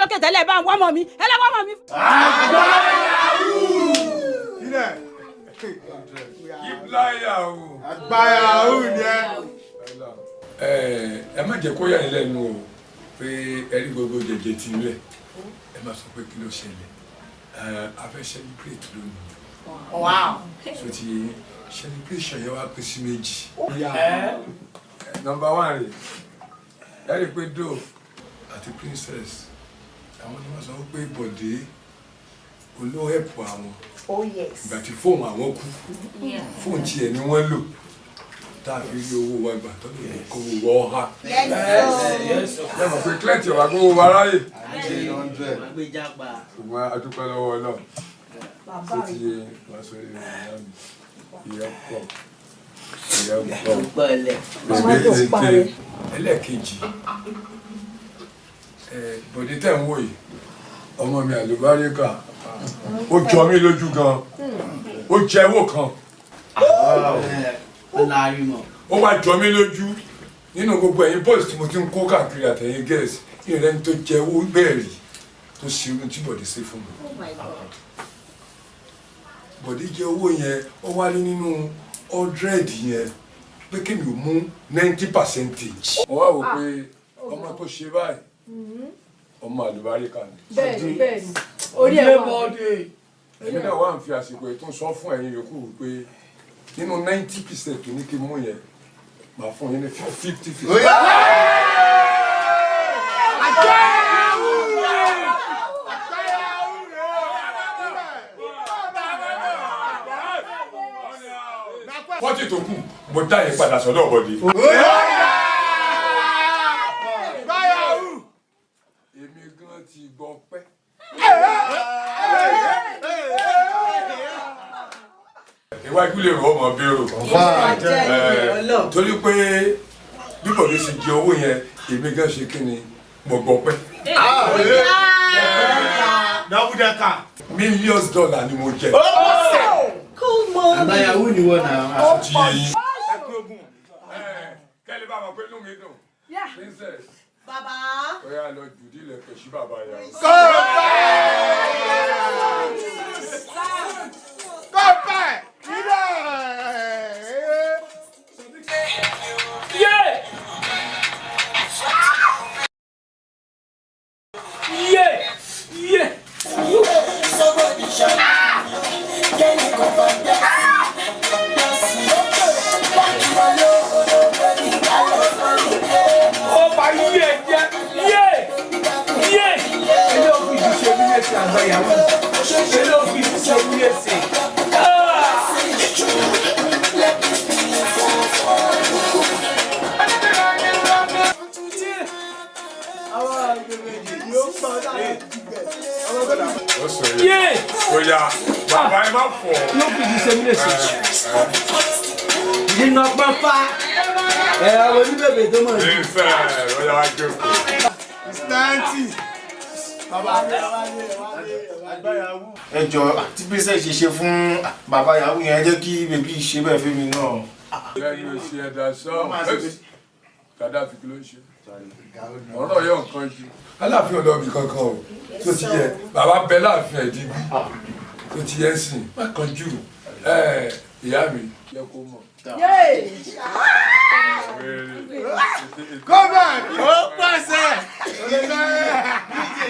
lókè tẹ́lẹ̀, bá ń wá ọmọ mi, ẹ lọ́ wá ọmọ mi. Àgbáyàwó. Àgbáyàwó ni ẹ. Ẹ má jẹ́ kó yà yín lẹ́nu o pé ẹ rí gbogbo jẹjẹ tí ń lẹ̀, ẹ má sọ pé kí ló ṣẹlẹ̀. A fẹ́ celebrate lónìí. Wow. So ti celebration yẹn wá pín sí méjì. Number one rè ẹ rí i pé Dove àti Princess, àwọn ni wọ́n sọ pé Bọ̀dé olóhẹ̀pù àwọn. Oh yes. Ìgbà tí fóònù àwọn kú, fóònù tiẹ̀ ni wọ́n lò tá a fi rí owó wa gbà tó lè kó owó ọha. Ẹ mọ̀ pé client ọ̀wá kó owó wa ráyè. Ṣùgbọ́n a dúpẹ́ lọ́wọ́ náà tó ti yé wá sórí ìyá mi, ìyá pọ̀, ìyá pọ̀ bèbè ètè. Ẹlẹ́ẹ̀kejì, Bọ̀dé tẹ̀ ń wò yìí, ọmọ mi àlùbáríkà, ó jọ mí lójú gan, ó jẹ owó kan, ó wá jọ mí lójú. Nínú gbogbo ẹ̀yin boys tí mo ti ń kó káàkiri àtẹ̀yìn girls, ìrẹ́ni tó jẹ owó bẹ́ẹ̀ rí tó ṣe irun tí Bọ̀dé ṣe fún mi. Bọ̀dé jẹ owó yẹn, ó wá ní nínú 100 yẹn pé kí mi ò mú 90%. Mo wá wò pé ọmọ tó ṣe báyìí, ọmọ àlùbáríkà ni. Bẹ́ẹ̀ni, bẹ́ẹ̀ni, orí ẹ̀ wà. Èmi náà wà ń fi àsìkò ètò sọ fún ẹ̀yin yòókù pé nínú 90% tó ní kí n mú yẹn, màá fún yín ní 50-50. 40 tó kù, mo dá yẹn padà sọ́dọ̀ Bọ̀dé. Èmi gan ti gbọ́ pẹ́. Iwájú lè rọ ọmọ bírò torí pé bí Bọ̀dé ṣe jẹ owó yẹn, èmi gan ṣe kí ni mo gbọ́ pẹ́. Millions dollar ni mo jẹ. Àgbáyàwó ni wọ́n náà. Ti yé yín. Kẹ́lí bá mọ̀ pé inú mi dùn. Princess. Bàbá. Ó yá, lọ jùdí ilẹ̀kẹ̀ sí bàbá yà. Kọ́pẹ́ ilẹ̀. Yeah! Yeah! Yeah! Ọba yíyẹ jẹ yé yé. Ilé òfin ti ṣe mí léṣe, àgbáyàwó. Ilé òfin ti ṣe mí léṣe. Ó sọ yẹn. Ó yá, bàbá ẹ má fọ̀. Ilé òfin ti ṣe mí léṣe. Nínú ọpọ́n fa ẹ àwọn oníbèbè tó mọ̀ ní. Princess, ó yá wá jókòó. It's 90. Bàbá. Ẹ jọ, tí Princess ṣe ṣe fún bàbá yahoo yẹn, ẹ jẹ́ kí bèbí ṣe bẹ́ẹ̀ fún mi náà. Lẹ́yìn oṣù ẹ̀dá sọ́ọ̀ Kàdáfì, kí ló ń ṣe? Ọ̀rọ̀ yóò nǹkan ju. Aláàfin ọ̀dọ́ mi kankan o tó ti yẹ bàbá bẹ láàfin ẹ̀dínkù tó ti yẹ sìn má kanjú ìyá mi yẹ kó mọ̀. Go back. Ó pàṣẹ.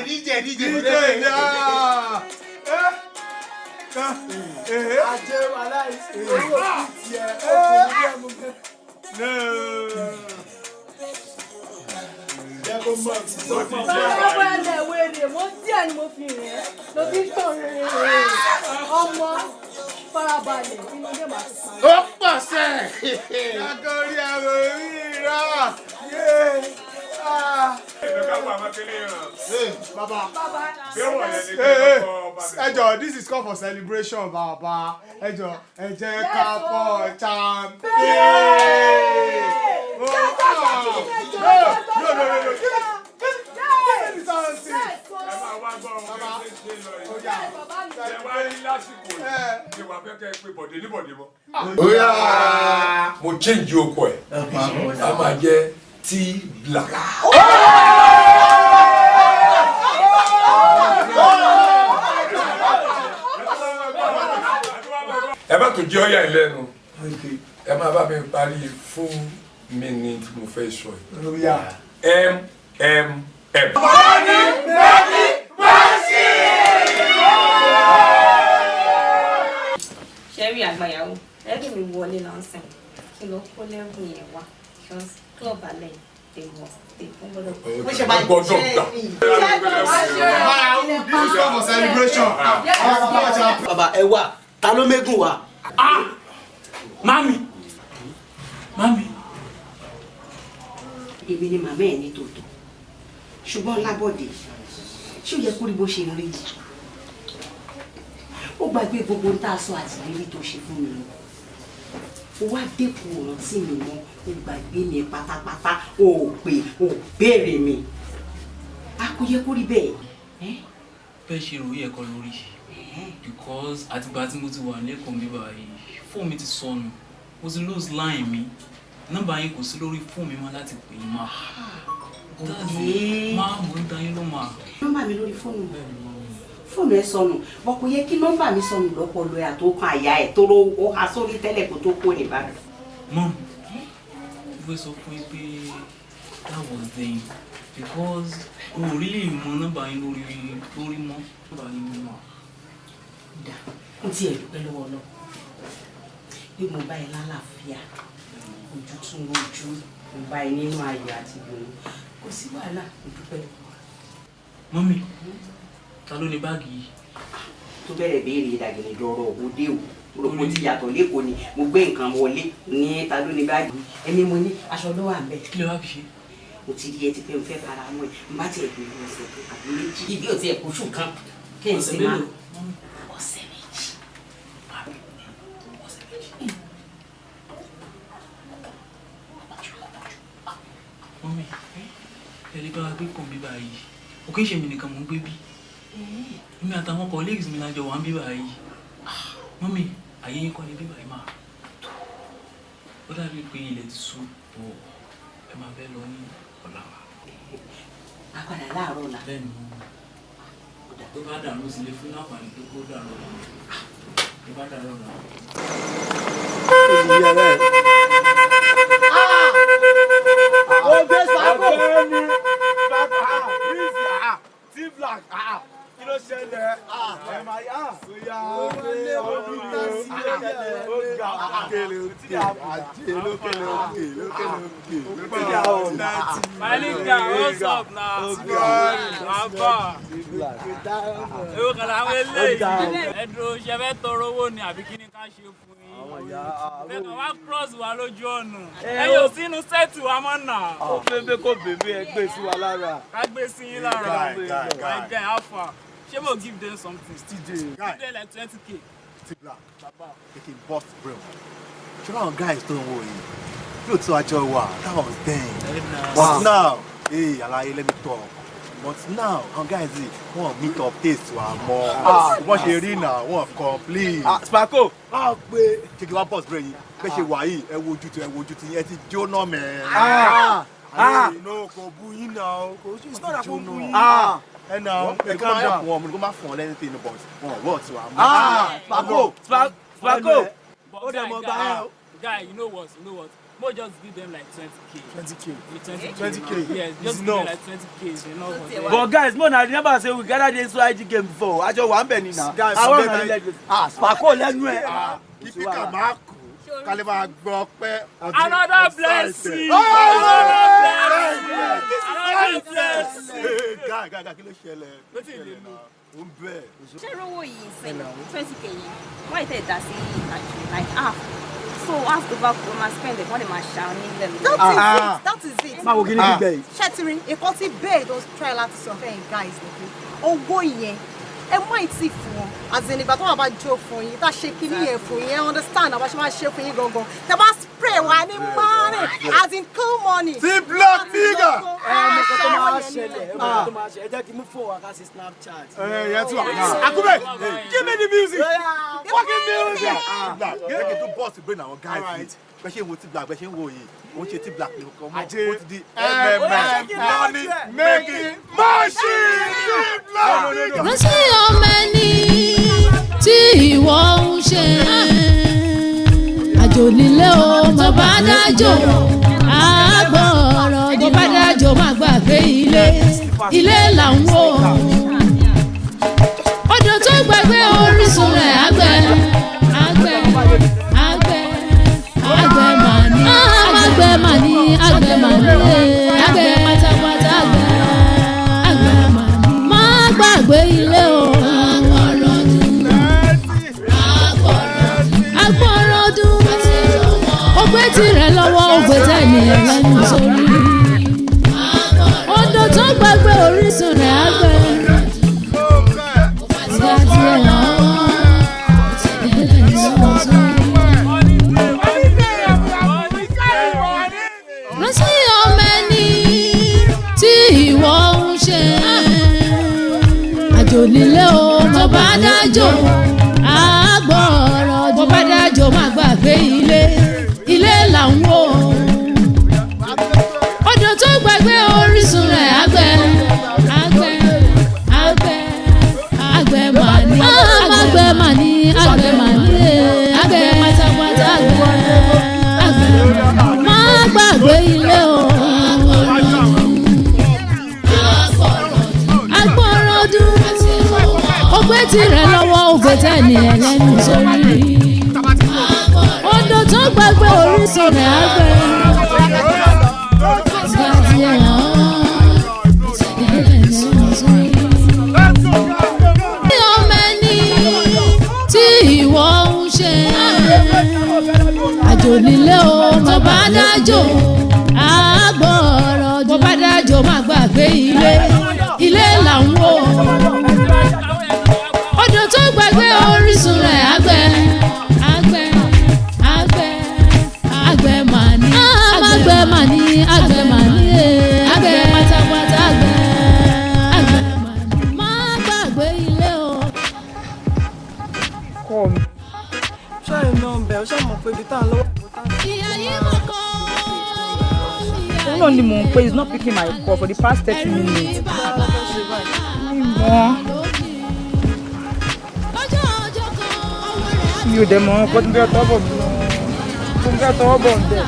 DJ DJ DJ yeah. Ajé aláìsí owó tiẹ̀ ọkùnrin ẹ̀mú bẹ́ẹ̀. Jẹ́ kó mọ̀ sí sọ fún ọ. Farabalẹ̀ wèrè, mo díẹ̀ ni mo fi rìn ẹ́ ló fi ń tàn rìn ọmọ, farabalẹ̀ inú ilé màá ti parí. Ó pàṣẹ. Akọrí ẹ̀rọ ìrà. Baba. Ẹ jọ̀ọ́, this is call for celebration, baba. Ẹ jọ̀ọ́, ẹ jẹ́ ká pọ̀ champagne. Oh, ah. No, no, no, no, no. Give me, give me something. Ẹ máa wá gbọ́ ọmọ bí ṣe ń lọ yìí. Ẹ wá rí lásìkò yìí, ìwà fẹ́ kẹ́ ẹ pé Bọ̀dé ní Bọ̀dé mọ́. Mo change oko ẹ̀, a máa jẹ́ T Black. yín lẹ́nu. Ẹ máa bá mi parí fún mi ní tí mo fẹ́ sọ yìí. M M M. Money making machine. Ṣẹ́rí àgbàyàwó, ẹbí mi wọlé lọ́sìn kí lọ kó lẹ́rù yẹn wá because club alẹ́ they must they wọ́n gbọ́dọ̀. Bó ṣe máa Gbọ́dọ̀ gbà. This is for celebration. Bàbá ẹ wá, ta ló mégùn wá? Mami! Mami! Èmi ni màmá ẹ̀ ní tòótọ́. Ṣùgbọ́n Lábọ̀dé, ṣé ó yẹ kó rí bó ṣe ń rí yìí? Ó gbàgbé gbogbo ń tá a sọ àtìlérí tó ṣe fún mi lọ. Ó wá dẹ́kun ọ̀rántí mi mọ́, ó gbàgbé mi pátápátá, ó pè, ó béèrè mi. A kò yẹ kó rí bẹ́ẹ̀. Bẹ́ẹ̀ ṣe ròyìn ẹ̀kọ́ lórí because àtìgbà tí mo ti wà lẹ́kọ̀ọ́ mi báyìí fóònù mi ti sọnù, mo ti lose line mi, nọ́mbà yín kò sí lórí fóònù mi mọ́ láti pè yín máa. Máa mò ń da yín ló máa. Nọ́mbà mi lórí fóònù. Fóònù ẹ sọnù, bọ́ kò yẹ kí nọ́mbà mi sọnù lọ́pọ̀lọ́ ẹ̀ àtòkàn àyà ẹ̀ tó ló ó ha sórí tẹ́lẹ̀ kó tó kó ní Ìbàdàn. Mom, mo fẹ́ sọ fún yín pé that was then because o ò really mọ nọ́mbà yín lórí lórí mọ́ nọ́mbà yín mọ́. Dà, mo tiẹ̀ dúpẹ́ lọ́wọ́ Ọlọ́run bí mo bá ẹ lálàáfíà, ojú tún ojú, mo bá ẹ nínú ayọ̀ àti ìdùnnú, kò sí wàhálà, mo dúpẹ́. Mọ́mí, ta ló ní báàgì yìí? Tó bẹ̀rẹ̀ béèrè ìdàgìrì dọ̀rọ̀ òde o, rògbò ti yàtọ̀ lẹ́kọ̀ọ́ ni mo gbé nǹkan wọlé ní ta ló ní báàgì. Èmi mo ní aṣọ ló wà ńbẹ̀. Kí ló wá fi ṣe? Mo ti rí ẹ ti pé mo fẹ́ fara mọ́ ẹ, n bá tiẹ̀ gbé ọ̀sẹ̀ kan àbí méjì. Ibi ò tiẹ̀ kóṣù kan kí n sì máa ọ̀sẹ̀ méjì. Mọ́mí, ẹ lè bá wa gbé kàn bí báyìí. Kò kí ń ṣe mi nìkan mò ń gbé bí. Èmi àtàwọn colleagues mi lájọ wà ń bí báyìí. Mọ́mí, àyè yín kọ́ ni bí báyìí máa. Ó dàbí pé ilẹ̀ ti ṣú bọ̀ ẹ máa fẹ́ lọ ní ọ̀la wa. A padà láàárọ̀ ọ̀la. Bẹ́ẹ̀ni mọ́mí. Tó bá dàrú sí lè fún láǹfààní pé kó dàrú ọ̀la. Tó bá dàrú ọ̀la. Obe Sako. T-Black, kí ló ṣẹlẹ̀? Ẹ máa yá. Oya, Malika, what's up now? Bàbá. Ewu kan làwọn eléyìí. Ẹ dúró, ṣe fẹ́ tọrọ owó ni àbí kí ni ká ṣe fún yín? Ẹ kàn wá cross wa lójú ọ̀nà. Ẹ yóò sínú sẹ́ẹ̀tì wa mọ́ nà. Ó bébé kó bébé ẹ gbé sí wa lára. Ká gbé sí yín lára. My guy, how far? Ṣé mo give them something? TJ. Give them like 20k. T-Black, they can bust brain. Ṣé àwọn guys tó ń wo yìí? Lóòótọ́ àjọ wa, that was then. But now, hey, alaye, let me talk. But now, àwọn guys yìí, wọ́n meet up taste wa mọ́. Wọ́n ṣe rí náà, wọ́n complete. Sparko. A pé ṣé kí wá bust brain yìí? Bẹ́ẹ̀ ṣe wà yìí, ẹ wo ojú ti, ẹ wo ojú ti, ẹ ti jóná mẹ́. No, kò bu yín náà. It's not that kò bu yín. Ẹ náà, ẹ calm down. Wọ́n mú ní kó má fún ọ lẹ́yìn but wọ́n wọ́n ti wà mọ́. Sparko, Sparko. Ó dẹ̀ mọ̀ gbà ẹ́ o. Guy, you know what? You know what? Mo just give them like 20k. 20k. 20k. 20k. Yes, just give them like 20k. Is enough for them. But guys, mo na remember say we gather dey so IG game before. Àjọ wà ń bẹ̀ ni na. Guys, Àwọn forget ọ̀nà ilẹ̀ ah Sparko lẹ́nu ẹ̀. Kí píkà máa kú, ká lè máa gbọ́ pé. Another blessing. Another blessing. Another blessing. Guy, guy, guy, kí ló ṣẹlẹ̀? Wetin you dey do? Ó ń bẹ̀. Ṣé rówó yìí sìn 20k yìí wọ́n ì tẹ̀ dá sí ìtàjù like half so half tó bá kú máa spend it wọ́n lè máa ṣá nílẹ̀ lórí. That is it, that is it. Máa wo kí ní gbígbẹ yìí. Ṣé ti rí nǹkan tí bẹ́ẹ̀ tó try láti sọ fẹ́yìn guys ni pé owó yẹn ẹ mọ ìtì fún wọn as in ìgbà tó wà bá jó fún yín tá a ṣe kíní yẹn fún yín ẹ understand àbá ṣe máa ṣe fún yín gangan tẹ bá spray wa ní money as in cool money. T-Black nigga. Ẹ mọ̀ kó tó máa ṣẹlẹ̀, ẹ mọ̀ kó tó máa ṣẹlẹ̀, ẹ jẹ́ kí n mú fóònù wa ká ṣe Snapchat. Ẹ yẹn tún wà. Akúbẹ̀, give me the music. Fucking music. T-Black, jẹ́ kí n tún bust brain àwọn guys yìí. Bẹ́ẹ̀ ṣe ń wo T-Black, bẹ́ẹ̀ ṣe ń wo yìí. Ó ń ṣe T-Black nìkan mọ́. Ó ti di MMM money making machine. T-Black nigga. Rántí ọmọ ẹni tí ìwọ ń ṣe. dájò àgbọ̀rọ̀ bó bá dájò má gbàgbé ilé ilé là ń wò. Odò tó gbàgbé orísun rẹ̀ àgbẹ̀ àgbẹ̀ àgbẹ̀ àgbẹ̀ mà ní àgbẹ̀ mà ní àgbẹ̀ mà ní àgbẹ̀ pátápátá àgbẹ̀ àgbẹ̀ mà ní. Má gbàgbé ilé o. Agbọ̀rọ̀dún ògbé tirẹ̀ lọ́wọ́ ògbé tẹ̀lé ẹlẹ́nu sórí. Odò tó gbàgbé orísun rẹ̀ àgbẹ̀. Ìgbà tí ẹ̀ lọ́wọ́ ẹlẹ́nu sórí. Rántí ọmọ ẹni tí ìwọ ń ṣe. Àjò nílé o tó bá dájò àgbọ̀rọ̀ bó bá dájò má gbàgbé ilé ilé là ń wò. Odò tó gbàgbé orísun rẹ̀ àgbẹ̀ àgbẹ̀ àgbẹ̀ àgbẹ̀ mà ní àgbẹ̀ mà ní àgbẹ̀ mà ní àgbẹ̀ pátápátá àgbẹ̀ àgbẹ̀ má gbàgbé ilé o. Agbọ́rọ̀dún ògbé tirẹ̀ lọ́wọ́ ògbé tẹ̀lé ẹlẹ́nu sórí. Odò tó gbàgbé orísun rẹ̀ àgbẹ̀. Ìgbà tí ẹ̀ hàn ẹlẹ́nu sórí. Ní ọmọ ẹni tí ìwọ ń ṣe. Àjò nílé o tó bá dájò àgbọ̀rọ̀ bó bá dájò má gbàgbé ilé ilé là ń wò. Odò tó gbàgbé orísun rẹ̀ àgbẹ̀ àgbẹ̀ àgbẹ̀ àgbẹ̀ mà ní àgbẹ̀ mà ní àgbẹ̀ mà ní àgbẹ̀ pátápátá àgbẹ̀ àgbẹ̀ mà ní. Má gbàgbé ilé o. Kọ́ mi. Ṣáà iná ń bẹ̀, ó ṣáà mọ̀ pé ibi tá à ń lọ́wọ́. Ìyá yìí mọ̀ kọ́. Òun náà ni mò ń pè, he's not picking my call for the past 30 minutes. Mi mọ̀. Mi ò dẹ̀ mọ̀ ọ́n kó tí mo fẹ́ tọwọ́ bọ̀ mí lọ. Tí mo fẹ́ tọwọ́ bọ̀ ń bẹ̀.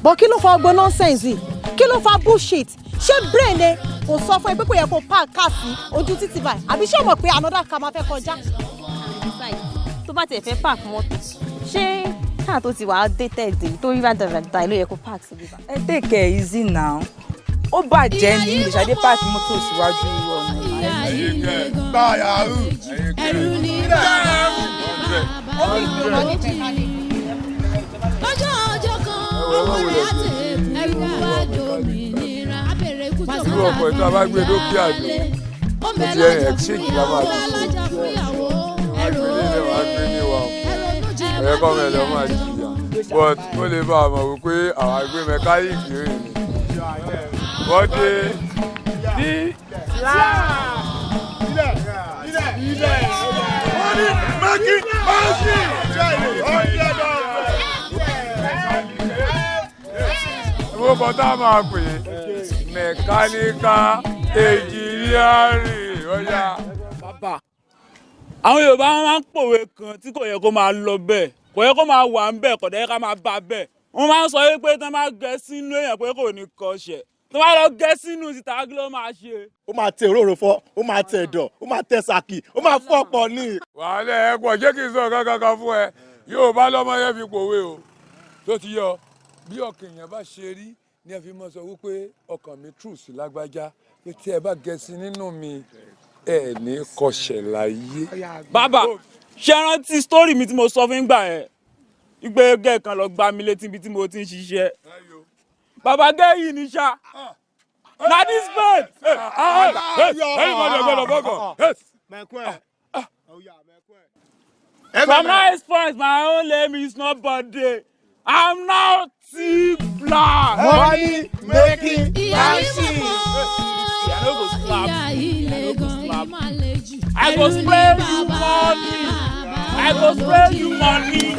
But kí ló fa ọgbọ́n nonsense yìí? Kí ló fa bullshit? Ṣé brain ẹ kò sọ fún ẹ pé kò yẹ kó park car sí ojú títì báyìí? Àbí ṣé o mọ̀ pé another car máa fẹ́ kọjá? Tó bá tiẹ̀ fẹ́ park mọ́tò, ṣé káà tó ti wà outdated èyí tó rí rádaràda ló yẹ kó park síbí bá? Ẹ take it easy now. Ó bàjẹ́ ní ìṣàdé páàkì mọ́tò síwájú ọ̀nà. Ẹrù ní bàbá lọ́jọ́ ọjọ́ kan ọmọ rẹ̀ á tẹ̀ ẹrù wá dòmìnira. Irú ọkọ̀ ìta bá gbé dókè àdó ó ti ẹ̀ exchange la máa fi ṣe àgbélé wa gbélé wa ẹ̀yẹ kọ́ mi lọ́ máa jìyà, but ó lè bá a mọ̀ wípé àwọn àgbẹ̀ mẹkáníìkì rìn ní wọ́n dé ní. Owó kan tá a máa pè é mẹkáníkà engineering ọ̀yà. Bàbá, àwọn Yorùbá máa ń pòwe kan tí kò yẹ kó máa lọ bẹ́ẹ̀, kò yẹ kó máa wà ń bẹ́ẹ̀, kò dẹ̀ yẹ ká máa bá bẹ́ẹ̀. Wọ́n máa ń sọ wípé tí wọ́n bá gẹ sínú èèyàn pé kò ní kọsẹ̀, tó bá lọ gẹ sínú títa kí ló máa ṣe? Ó máa tẹ òróró fọ́, ó máa tẹ ẹ̀dọ̀, ó máa tẹ sàkì, ó máa fọ́ pọ̀ ní. Wàhálà ẹ pọ̀, jẹ́ kí n sọ nǹkan kankan fún ẹ. Yóò bá lọ́mọ yẹn fi pòwe o tó ti yọ bí ọkàn èèyàn bá ṣe rí ni ẹ fi mọ sọ wípé ọkàn mi true sí lágbájá, pé tí ẹ bá gẹ̀ẹ́sì nínú mi ẹ ní kọsẹ̀ láyé. Bàbá, ṣé rántí story mi tí mo sọ fún ìgbà yẹn? Ìgbẹ́ gẹ́ kan lọ gbá mi létí ibi tí mo ti ń ṣiṣẹ́. Bàbá, gẹ́ yìí ní ṣá. Na this man. Ẹ̀yin gbọ́dọ̀ bọ́kọ̀. From now point, my own name is not Bode. I'm now T Black. Money making Ìyá yìí machine. mọ̀ I no go slap. Ìyá yìí le gan, yìí máa le jù. I go Ẹrù ní spray you bàbá money. I go spray you money.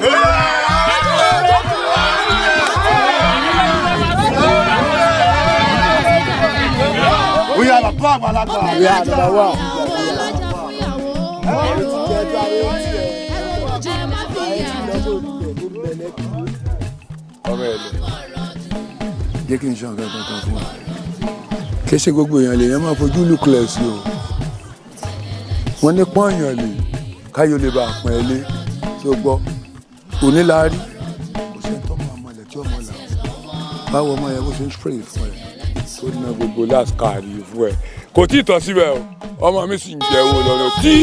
We are the bàbá àgbàlagbà. We are number one. Ọ̀rẹ́ ẹ̀ lọ jẹ́ kí n sọ nǹkan kankan fún wa. Kì í ṣe gbogbo èèyàn lèèyàn máa fojú lùkùlẹ̀ sí o. Wọ́n ní pọ́nyàn lè káyọ̀ lè bá a pọ́n ẹ lé tó gbọ́. Òní la rí, kò sẹ́ni tó mọ ọmọ ilẹ̀ tí ọmọ là ó. Báwo ọmọ yẹn bó ṣe ń spray fún ẹ tó ná gbogbo last card yìí fún ẹ. Kò tí ì tán síbẹ̀ o, ọmọ mi sì ń jẹ owó lọ́nà tí.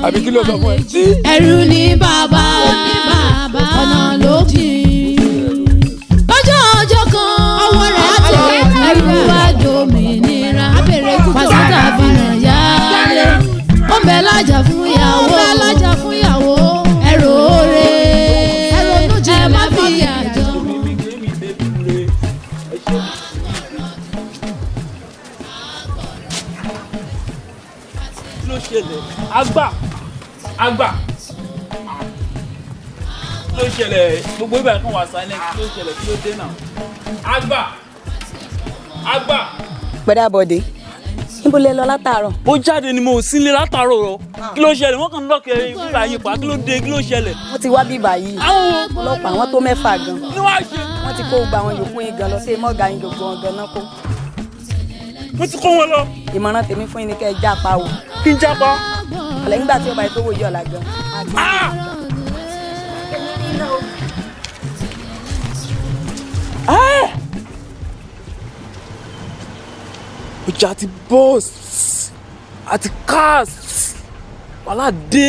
Àbí kí ló sọ fún ẹ? Tí. Ẹ̀rù ni bàbá ọ̀nà ló jìn. Lọ́jọ́ ọjọ́ kan ọwọ́ rẹ̀ á tẹ̀ ẹ̀rù wá dòmìnira. Pàṣítà fi hàn yálé. Ó ń bẹ lájà fún ìyàwó. Ẹ̀rù oore ẹ má fi àjọ. Kí ló ṣẹlẹ̀? Àgbà àgbà kí ló ṣẹlẹ̀? Gbogbo ibà kan wà silent. Kí ló ṣẹlẹ̀? Kí ló dé náà? Àgbà àgbà. Gbọ́dá Bọ̀dé, níbo lẹ lọ látàárọ̀? Mo jáde ni mo ò sí nílé látàárọ̀ o. Kí ló ṣẹlẹ̀? Wọ́n kàn ń lọ́kẹ́ bíbá yìí pa. Kí ló dé? Kí ló ṣẹlẹ̀? Wọ́n ti wá bíbá yìí. Ọlọ́pàá àwọn tó 6 gan. Kí wàá ṣe? Wọ́n ti kó gbogbo àwọn yòókù yín gan lọ sí mọ́gà yín gbogbo wọn gan náà kó. Wọ́n ti kó wọn lọ. Ìmọ̀ràn tèmi fún yín ni kẹ́ ẹ jápa o. Kí n jápa? Ọ̀lẹ́ nígbà tí ọba yìí tó wò yí ọ̀la gan. Ọjà ti bọ́ọ̀sì àti cast wàhálà dé.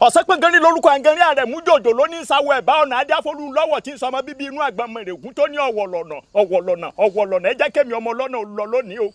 Ọ̀sẹ̀ pé gẹ́rin lórúkọ àgẹ́rin àrẹ̀mú jòjò ló ní sáwọ́ ẹ̀bá ọ̀nà adíáfólú lọ́wọ́ tí ń sọmọ bíbí inú àgbọ̀nmọ̀rẹ̀gùn tó ní ọ̀wọ̀ lọ́nà ọ̀wọ̀ lọ́nà ọ̀wọ̀ lọ́nà ẹ jẹ́ kémi ọmọ lọ́nà lọ lónìí o.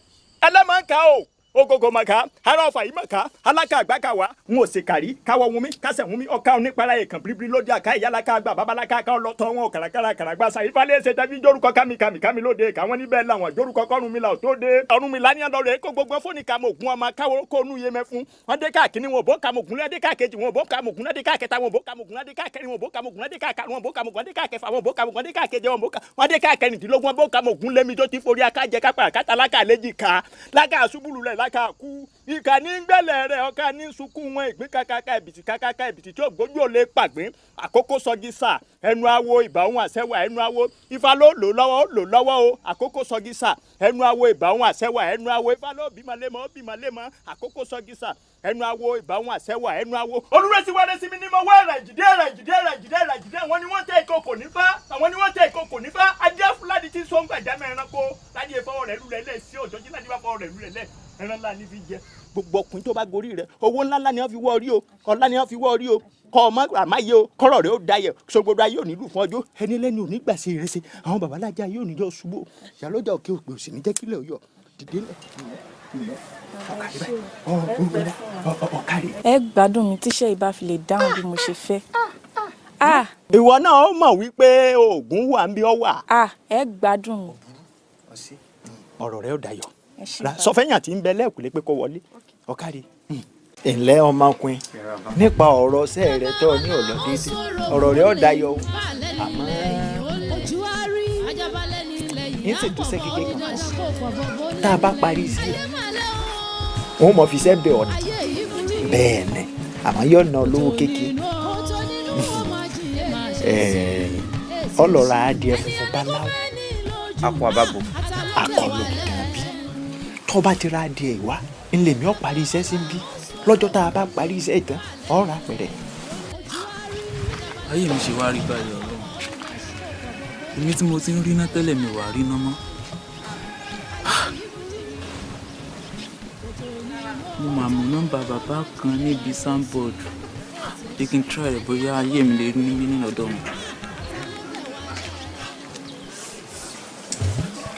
Ẹlẹ́mọ̀ọ́ká o ogogo maka ara ọfà yìí maka alaka àgbàkà wa n ò sì kàrí káwọ wunmi kásẹ̀ wunmi ọ̀ka onípara èèkàn biribiri lóde àká ìyálaka àgbà babalaka ká ọlọ́tọ̀ wọn kàràkàrà kàràgbà sa ìfalẹ̀ ẹsẹ̀ tàbí jórúkọ kámi kámi kámi lóde káwọn níbẹ̀ làwọn jórúkọ kọ́run mi là ò tó dé ọ̀run mi lánìí lọ́rọ̀ èkó gbogbo fóònù kàmọ́ ògùn ọmọ káwọ́ kó nú yé mẹ́fún wọn dé káàkiri wọn ò bó kàmọ́ ògùn lẹ́dí káàkejì wọn ò bó kàmọ́ ògùn lẹ́dí káàkẹta wọn ò bó kàmọ́ ògùn lẹ́dí káàkẹrin wọn ò bó kàmọ́ ògùn lẹ́dí káàkarùn wọn ò bó kàmọ́ ògùn lẹ́dí káàkẹfà wọn ò bó kàmọ́ ògùn lẹ́dí káàkeje wọn ò bó wọn dé káàkẹrìndínlógún wọn bó kàmọ́ ògùn lẹ́mi tó ti forí akájẹ kápá àkátà lákà léjì ká lákà àṣubúlù rẹ̀ lákà kú ìkà ní gbẹ̀lẹ̀ rẹ̀ ọ̀ka ní sunkún wọn ìgbín kàkàkà ẹ̀bìtì kàkàkà ẹ̀bìtì tí ògbójú ò lè pàgbín àkókò sọgi sà ẹnu awo ìbáhùn àṣẹwà ẹnu awo ifá ló lò lọ́wọ́ ó lò lọ́wọ́ o àkókò sọgi sà ẹnu awo ìbáhùn àṣẹwà ẹnu awo ifá ló bímọ lémọ ó bímọ lémọ àkókò sọgi sà ẹnu awo ìbáhùn àṣẹwà ẹnu awo. Olúrẹ̀sí wẹ́rẹ́ sí mi ní mo wá ẹ̀rà ìjìdí ẹ̀rà ìjìdí ẹ̀rà ìjìdí ẹ̀rà ìjìdí àwọn ni wọ́n tẹ ìkòkò nífá àwọn ni wọ́n tẹ ìkòkò nífá ajá fúlàní tí sọ́ngbà jámẹ́ ẹranko láyé fọwọ́ rẹ̀ lulẹ̀ lẹ̀ sí òjòjí láti bá fọwọ́ rẹ̀ lulẹ̀ lẹ̀ ẹran ńlá ní fi jẹ gbogbo ọkùnrin tó bá gorí rẹ owó ńlá ńlá ni wọ́n fi wọ́ orí o ọlá ni wọ́n fi wọ́ orí o kọ ọmọ àmáyé o kọ́rọ̀ rẹ ó dayẹ̀ sọgbọdọ ayé ò ní lù fún ọjọ́ ẹni lẹ́ni ò ní gbà ṣe ìrẹsẹ̀ àwọn babalájà yóò ní jọ ṣubú ìyálọ́jà òkè òpè òsì ní jẹ́ kílẹ̀ òyọ̀ dìde lẹ̀ ọ̀kàrí. Ẹ gbádùn mi tíṣẹ́ ìbá fi lè dáhùn bí mo ṣe fẹ́. Ìwọ náà ó mọ̀ wípé oògùn wà ń bí ọ wà. Ẹ gbádùn mi. Ọ̀rọ̀ rẹ ó dayọ̀ sọfẹ́yàn tí ń bẹ lẹ́ẹ̀kúlé pé kó wọlé ọ̀kàrí. Ǹlẹ́ ọmọkùnrin, nípa ọ̀rọ̀ ọ̀sẹ̀ rẹ tó ní ọ̀lọ́ déédéé ọ̀rọ̀ rẹ ó dayọ̀ o àmọ́ ń ṣètò iṣẹ́ kékeré kan tá a bá parí sí ẹ̀ òun mọ̀ fi iṣẹ́ bẹ̀ ọ̀nà bẹ́ẹ̀ ni àmọ́ yóò ná olówó kékeré ọlọ́ra adìẹ funfun báláwo akọ àbábò akọlù dàbí tó bá ti ra adìẹ ìwá ńlẹ̀mí ọ̀ parí iṣẹ́ sí bí lọ́jọ́ tá a bá parí iṣẹ́ ìtàn ọ̀rọ̀ àpẹẹrẹ. Ayé mi ṣe wá rí báyìí Ọlọ́run, èmi tí mo ti ń ríná tẹ́lẹ̀ mi wà ríná mọ́. Mo máa mú nọ́mbà bàbá kan níbi soundboard jẹ́ kí n try rẹ̀ bóyá ayé mi lè ní mí nínú ọ̀dọ̀ wọn.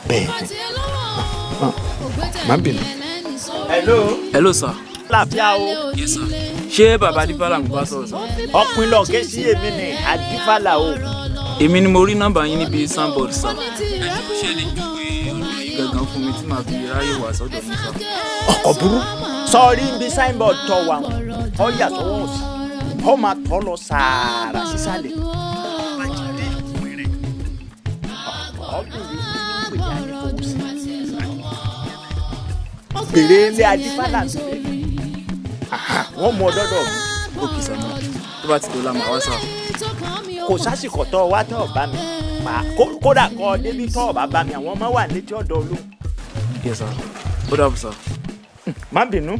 Bẹ́ẹ̀ má bínú. Hello. Hello sir. Láàfíà o. Yes sir. Ṣé bàbá Adífálà mo bá sọ̀rọ̀ sir? Ọkùnrin lọ ké sí èmi ni Adífálà o. Èmi ni mo rí nọ́mbà yín níbi soundboard sir. Ẹ jọ̀ọ́ ṣé lè júwe ọ̀dọ̀ yín gangan màá fi ráyè wá sọ́dọ̀ mi sá. Ọkọ̀ burú sọrí ibi signboard tọ wà ọ yà sọ́wọ́ òsì ọ máa tọ́ lọ sàárà sísàlẹ̀. Bèrè ilé adífálà sílẹ̀ wọ́n mú ọ dọ́dọ̀ mi. Òkè sàmà tó bá ti dọ̀la màá wá sá. Kò sásìkò tó wá tó bá mi pa kódà kọ́ débi tó bá bá mi àwọn ọmọ wà létí ọ̀dọ̀ olóhùn. Yes sir, ó dàbọ̀ sá. Má bínú,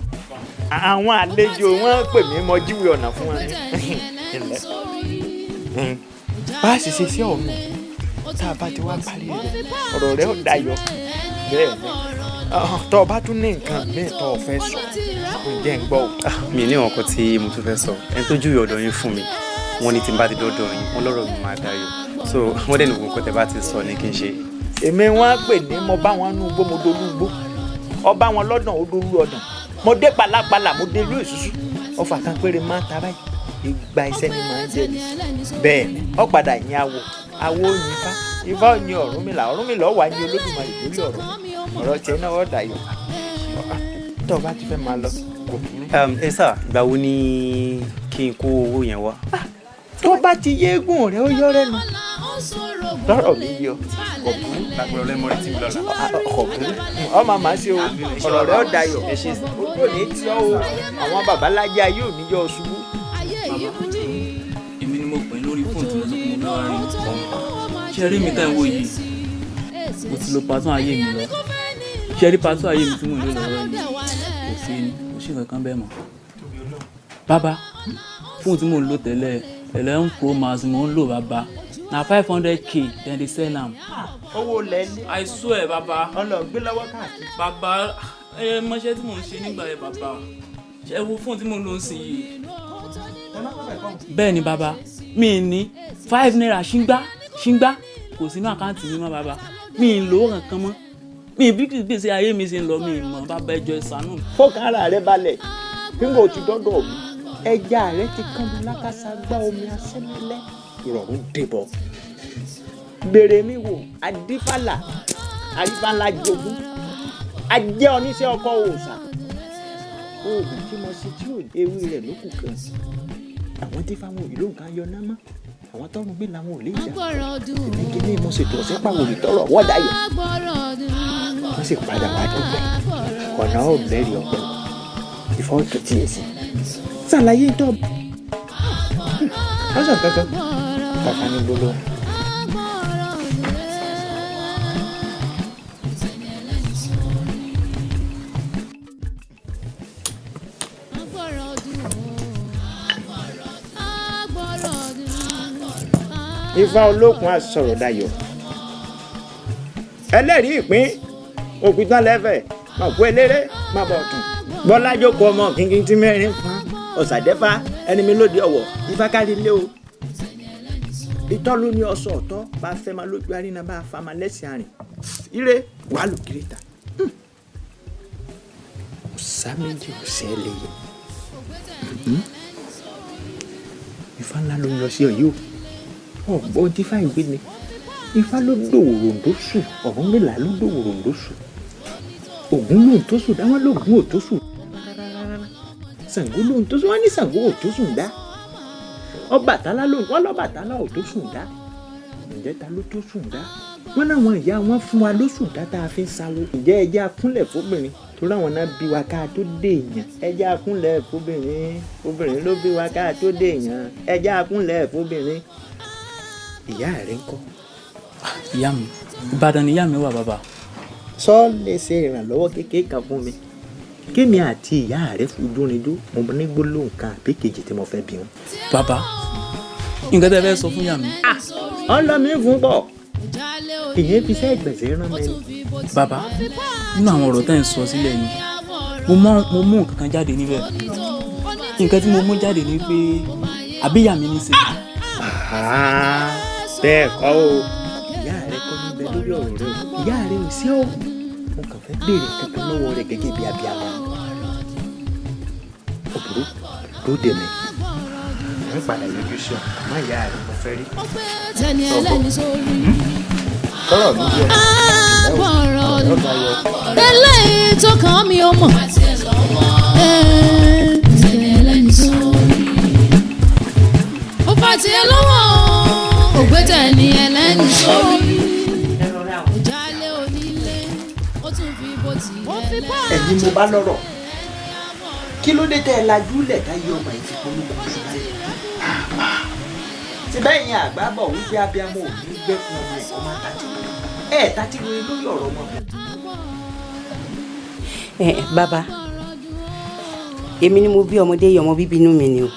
àwọn àlejò wọn pè mí mọ jíwèé ọ̀nà fún wọn ní. Bá a sì ṣe sí ọ̀hún tá a bá ti wá parí rẹ̀ ọ̀rọ̀ rẹ̀ ó dayọ̀ bẹ́ẹ̀ ni tó o bá tún ní nǹkan míì tó o fẹ́ sọ kò jẹ́ ń gbọ́ o. Mi ní nǹkan tí mo tún fẹ́ sọ. Ẹni tó júwe ọ̀dọ̀ yín fún mi, wọ́n ní tí n bá ti dọ́dọ̀ yín, wọ́n lọ́rọ̀ mi máa dayọ̀. So wọ́n dẹ̀ ní gbogbo nǹkan tẹ́ bá ti sọ ní kí n ṣe. Èmi wọn á pè ní mo bá wọn nú igbó mo dolú igbó, ọba wọn lọ́dàn ó dolú ọ̀dàn, mo dé pàlàpàlà mo dé ìlú èṣùṣù, ọfà kan péré máa ń ta báyìí, ìgbà iṣẹ́ ni màá ń jẹ ni. Bẹ́ẹ̀ ni ọ padà yín awo awo yin ifá, ifá ò yin Ọ̀rúnmìlà, Ọ̀rúnmìlà ọ̀wà yin Olódùmarè lórí ọ̀rọ̀ ọ̀rọ̀ tiẹ̀ náà ọ̀ dayọ̀. Tó o bá ti fẹ́ máa lọ kò burú. Ẹ sà, ìgbà wo ni kí n kó owó yẹn wá? Tó bá ti yéégùn rẹ ó yọ rẹnu lọ́rọ̀ mi yọ kò burú. Lágbára ọlẹ́mọ retí mi lọ́la. Kò burú, ọmọ màá ṣe o, ọ̀rọ̀ rẹ ó dayọ̀, ojú ò ní tí ọ́ o, àwọn babalájá yóò ní yọ ọ ṣubú. Èmi ni mo pè lórí fóònù tí mo sọ pé mo fẹ́ wá rí. Ṣé rí mi tá ìwò yìí? Mo ti lo pàtó ayé mi lọ. Ṣé rí pàtó ayé mi tí mò ń lò lọ́wọ́ yìí? Kò sí ni, kò sí nǹkan kan bẹ́ẹ̀ mọ́. Bàbá, fóònù tí mò ń lò tẹ́lẹ̀ 11 Pro Max mò ń lò bàbá. Na 500k dem dey sell am. Owó lẹ́lẹ́. I swear bàbá. Ọlọ gbé lọ́wọ́ káàkiri. Bàbá, ẹ mọṣẹ́ tí mò ń ṣe nígbà yẹn bàbá. Ṣé wo fóònù tí mò ń lò ń sìn yìí? Bẹ́ẹ̀ ni bàbá, mi ní 5 naira ṣíngbá ṣíngbá kò sínú àkáǹtì mi mọ́ bàbá. Mi ì lówó kankan mọ́. Mi bí gbèsè ayé mi ṣe ń lọ mi ì mọ̀ bàbá, ẹ jọ̀ọ́ ẹ ṣàánú mi. Fọ́kàn ara rẹ balẹ̀, kí n kò ti dọ́dọ̀ mi. Ẹja rẹ ti kán mi lákàsá gbá omi asẹ́lẹ́lẹ́. Ìrọ̀rùn débọ̀. Bèrè mi wò, Adífálà, Arífálà jogún. Ajẹ́ oníṣẹ́ ọkọ̀ òòṣà. Oògùn tí mo ṣe tí ò ewé rẹ̀ ló kù kan. Àwọn tí fáwọn òyìnbó nǹkan yọ náà mọ́. Àwọn tọrùn mi làwọn ò lè jà. Èmi kìíní mo ṣètò ọ̀sẹ̀ pàwòrì tọrọ ọwọ́ dayọ̀. Wọ́n sì padà wá dúpẹ́. Ọ̀nà ò lẹ́rìí ọpẹ́. Ìfọ́ tó tiẹ̀ sí. Ṣàlàyé tó. Lọ́sàn kankan. Kàkà ní gbólóhùn. Ifá olókun asọ̀rọ̀ dayọ̀. Ẹlẹ́rìí ìpín òpìtàn lẹ́fẹ̀ máa kú eléré máa bọ̀ ọ̀tún. Bọ́lá jókòó ọmọ kínkín tí mẹ́rin fún ọ̀sàdẹ́fà ẹni mi lóde ọ̀wọ̀ ifá kárí ilé o. Ìtọ́ ló ní ọsọ ọ̀tọ́ bá fẹ́ máa lójú àríná bá fa máa lẹ́sìn àrìn. Ire wàá lò kiri ta. Ọ̀sá méjì ọ̀sẹ̀ lè yẹ. Ifá ńlá ló ń lọ sí ọ̀yí o. Ọ̀gbọ́n tí fáì gbé ni. Ifá ló dòwòrò tó sùn, Ọ̀rúnmìlà ló dòwòrò tó sùn. Ògún lóhùn tó sùn dá, wọ́n lóògùn ò tó sùn. Ṣàngó lóhùn tó sùn, wọ́n ní Ṣàngó ò tó sùn dá. Ọbàtálá lóhùn, wọ́n lọ́bàtálá ò tó sùn dá. Ǹjẹ́ ta ló tó sùn dá? Wọ́n láwọn ìyá wọn fún wa lóṣù dá tá a fi ń sáwó. Ǹjẹ́ ẹjẹ́ akúnlẹ̀ fóbìnrin? Torí àwọn náà bí wa ká tó dé èèyàn. Ẹjẹ́ akúnlẹ̀ fóbìnrin. Obìnrin ló bí wa ká tó dé èèyàn. Ẹjẹ́ akúnlẹ̀ fóbìnrin. Ìyá rẹ ńkọ́? Ìyá mi, Ìbàdàn ni ìyá mi wà bàbá. Sọ lè ṣe ìrànlọ́wọ́ kékeré kan fún mi. Kémi àti ìyá rẹ fojú rinjú, mo ní gbólóhùn kan àbí kejì tí mo fẹ́ bí wọn. Bàbá, nǹkan tẹ́ fẹ́ sọ fún ìyá mi. Ọlọ́mi fún pọ̀. Ìyẹn fi iṣẹ́ ìgbẹ̀sẹ̀ rán mi. Bàbá, nínú àwọn ọ̀rọ̀ tẹ́ ń sọ sílẹ̀ yìí, mo mú nǹkan kan jáde níbẹ̀. Nǹkan tí mo mú jáde ni pé àbí ìyá mi ní í ṣe. Bẹ́ẹ̀ kọ́ o. Ìyá rẹ kọ́ níbẹ̀ lórí ọ̀rọ̀ rẹ o. Ìyá rẹ ò sí o. Mo kàn fẹ́ béèrè kankan lọ́wọ́ rẹ gẹ́gẹ́ bí abiyamọ. Òbúrú ló dé mi. Mo ń padà yọjú sí ọ, àmọ́ ìyá rẹ mo fẹ́ rí. Tẹni ẹlẹ́ni sórí. Kọ́rọ̀ mi yẹ. Agbọ̀rọ̀ eléyìí tó kàn mí ó mọ̀. Ó fà tiẹ̀ lọ́wọ́ ògbé tẹ̀ ní ẹlẹ́ni sórí. Òjálẹ̀ onílé ó tún fi bó tiẹ̀ lẹ́nu. Ẹ̀yin mo bá lọ́rọ̀, kí ló dé tẹ́ ẹ lajú lẹ̀ táyé ọmọ yìí fi polúkọ oṣù báyìí? Ti bẹ́ẹ̀ yẹn àgbà bọ̀ wípé abiyamọ ò ní gbẹ́kun ọmọ ẹ̀kọ́ máa tàtí wọlé ẹ̀ tàtí wọlé lórí ọ̀rọ̀ ọmọ mi. Ẹ bàbá, èmi ni mo bí ọmọdé yìí, ọmọ bíbí inú mi ni o.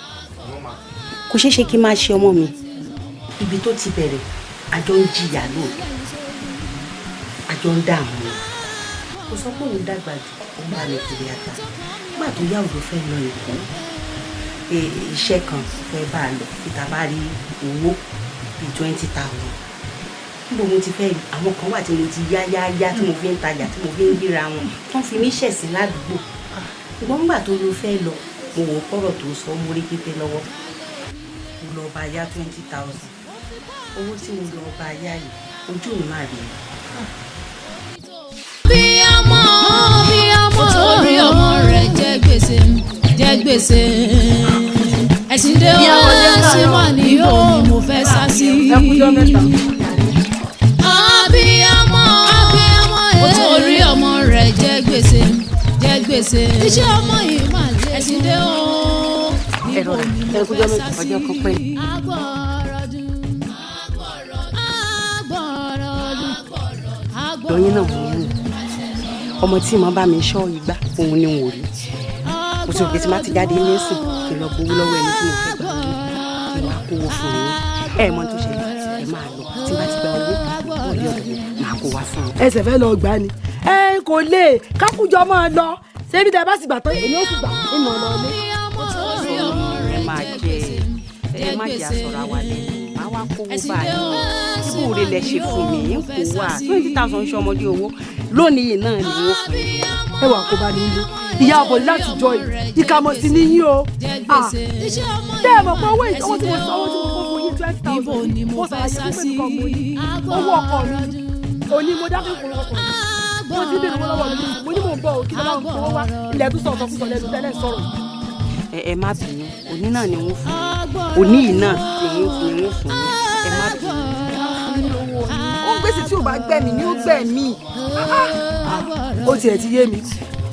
Kò ṣeé ṣe kí n máa ṣe ọmọ mi. Ibi tó ti bẹ̀rẹ̀, àjọ ń jìyà lóòótọ́, àjọ ń dààmú ni. Kò sọ pé òun dàgbà jù, ó bá mi kiri ata. Nígbà tó yá òun fẹ́ lọ Èkó, iṣẹ́ kan fẹ́ bá a lọ, títa bá rí owó bíi 20,000. Níbo mo ti fẹ́? Àwọn kan wà tí mo ti yá yá yá, tí mo fi ń tajà, tí mo fi ń ríra wọn, tó ń fi mí ṣẹ̀sín ládùúgbò. Ṣùgbọ́n nígbà tó ló fẹ́ lọ, mo wò ó kọ́rọ̀ tó sọ, mo rí pípé lọ́wọ́. Mo lọ bá yá 20,000. Owó tí mo lọ bá yá yìí, ojú mi máa rí i. Bí ọmọ bí ọmọ torí ọmọ rẹ̀ jẹ gbèsè jẹ gbèsè. Ẹ̀sìn dé ó sì mọ̀ ní ibo ni mo fẹ́ sá sí. Abiyamọ abiyamọ torí ọmọ rẹ̀ jẹ gbèsè jẹ gbèsè. Iṣẹ́ ọmọ yìí mà lé. Ẹ̀sìn dé ó níbo ni mo fẹ́ sá sí. Agbọ̀rọ̀dún agbọ̀rọ̀dún Lọ́yìn náà mò ń wò ọmọ tí mo bá mi ṣọ́ igbá, òun ni n ò rí. Mo ti rò pé tí má ti jáde ní sìn, kí n lọ gbowó lọ́wọ́ ẹni tí mo fẹ́ gbà owó, kí n wá kówó fún yín. Ẹ mọ tó ṣẹlẹ̀, ẹ máa lọ. Tí bá ti gba owó bọ́ọ̀lì ọ̀dọ̀ mi, máa kó wá fún yín. Ẹsẹ̀ fẹ́ lọ gbà ni ẹ kò lè kákújọ máa lọ. Ṣébi tẹ bá sì gbà tán, èmi ó sì gbà ìmọ̀ lọ lé. Ẹ máa jẹ, ẹ má jẹ àsọ̀rọ̀ àwa lẹ́nu, máa wá kówó báyìí. Ibú rẹ lẹ ṣe fún mi, ń kó wá 20,000 ṣe ọmọdé owó lónìí yìí náà ni wọ́n fún mi. Ẹ wà kó bá ní ilé ìyá àbọ̀lì láti jọ yìí, ìkàmọ̀ sí ní yín o. Tẹ́ ẹ mọ̀ pé owó owó tí mo sọ, owó tí mo kó fún yín 20,000, mo ṣàlàyé fún pé nǹkan mo ní owó ọkọ mi òní, mo dákẹ́ kúrò ọkọ mi, mo ti bèrè owó lọ́wọ́ mi, mo ní mò ń bọ̀ o, kí ló bá ń fowó wá ilẹ̀ tún sọ̀tọ̀ kúsọ̀ lẹ́nu tẹ́lẹ̀ sọ̀rọ̀. Ẹ má bínú, òní náà ni wọ́n fún mi, òní yìí náà ni wọ́n fún mi, ẹ má bínú. Ó ń gbèsè tí ò bá gbẹ̀mí ni ó gbẹ̀mí. Ó tiẹ̀ ti yé mi.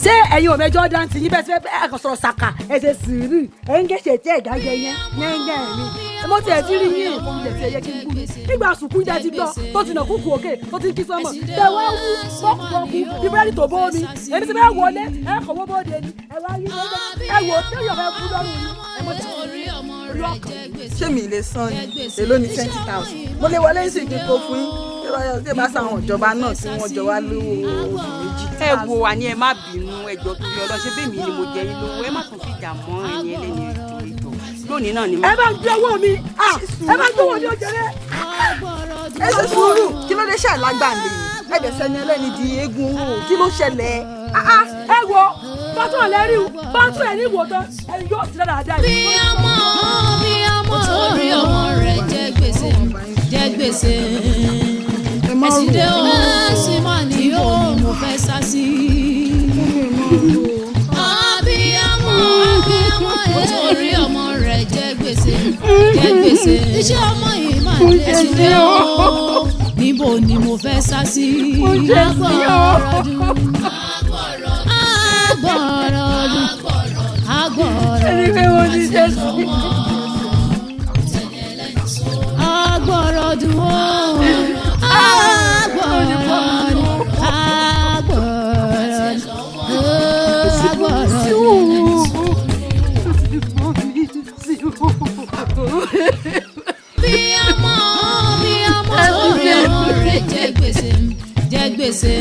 Ṣé ẹ̀yin ò mẹjọ́ dáńtì yín bẹ́ẹ̀ sí ẹ kàn sọ̀rọ̀ ṣàkà, ẹ ṣe sùúrù, ẹ ń gẹ̀ṣẹ̀ tí ẹ̀gá jẹ yẹn yẹ́nyẹ́ mi. Mo tiẹ̀ ti rí yín ìfún ilẹ̀ tí ẹ yẹ kí n bú mi. Nígbà sùkú jẹ́ ti gbọ́ tó ti nà kúkú òkè tó ti ń kí sọ́mọ̀. Tẹ wá wú bọ́kùbọ́kù bí búrẹ́dì tó bó mi. Èmi ti fẹ́ wọlé, ẹ kọ̀ wọ́ bóde ni. Ẹ wá yí ẹ wò ó yọ̀ fẹ́ kú lọ́rùn mi. Ẹ mọ̀ tí Ṣé mi lè san ni? Èló ni 20,000? Mo lè wọlé sí ìdíkò fún yín. Ṣé bá sáwọn ìjọba náà tí wọ́n jọ wá lówó oṣù méjì? Ẹ wo, àní ẹ má bínú, ẹjọ́ torí Ọlọ́run, ṣé bẹ́ẹ̀ mi ni mo jẹ yín lówó, ẹ má tún fìjà mọ́ ẹni ẹlẹ́ni, ẹjọ́ ẹjọ́ lónìí náà ni. Ẹ bá ń gbé owó mi, ẹ bá ń gbé owó mi ọjọ́ rẹ. Ẹ ṣe sùúrù, kí ló dé ṣàlágbà lè ẹ̀dẹ̀ sẹ́ni ẹlẹ́ni di eégún owó, kí ló ṣẹlẹ̀? Ẹ wo bàtún ẹ̀ lẹ́rìí, bàtún ẹ̀ ní ìwòtán, ẹ̀ yóò sì dáadáa. Bí ọmọ bí ọmọ torí ọmọ rẹ̀ jẹ gbèsè jẹ gbèsè. Ẹ̀sìn dé ó sì mọ̀ ní ibo ni mo fẹ́ sá sí. Abiyamọ abiyamọ torí ọmọ rẹ̀ jẹ gbèsè jẹ gbèsè. Iṣẹ́ ọmọ yìí máa lé. Ẹ̀sìn dé ó níbo ni mo fẹ́ sá sí. Agbọ̀rọ̀dún agbọ̀rọ̀dún agbọ̀rọ̀dún agbọ̀rọ̀dún ó agbọ̀rọ̀dún agbọ̀rọ̀dún agbọ̀rọ̀dún. Bí ọmọ bí ọmọ torí ọmọ rẹ̀ jẹ gbèsè jẹ gbèsè.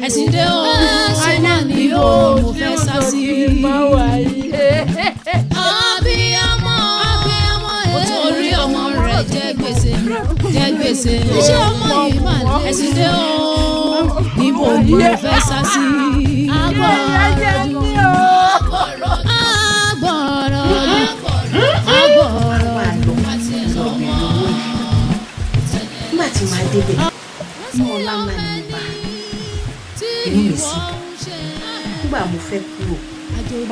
Ẹ̀sìn dé ó sì mọ̀ ní ibo ni mo fẹ́ sá sí. Abiyamọ abiyamọ torí ọmọ rẹ̀ jẹ gbèsè jẹ gbèsè. Iṣẹ́ ọmọ yìí mà lé. Ẹ̀sìn dé ó níbo ni mo fẹ́ sá sí. Agbọ̀rọ̀dún agbọ̀rọ̀dún agbọ̀rọ̀dún. Nígbà tí máa débẹ̀ inú ọlá ńlá ni mo bá inú mi sì dùn. Nígbà mo fẹ́ kúrò,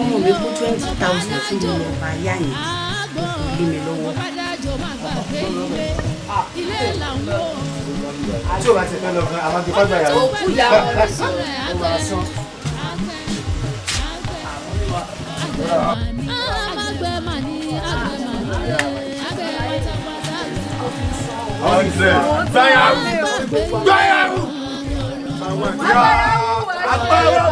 ọmọ mi kó 20,000 fún mi lọ bá yá yẹn, ó fi lé mi lọ́wọ́. Tí o bá ti fẹ́ lọ gan, àwọn ti kọ́ gbà yàrá. Òkú ìyàwó rẹ̀ ó máa san. Gbáyàwó! Agbára!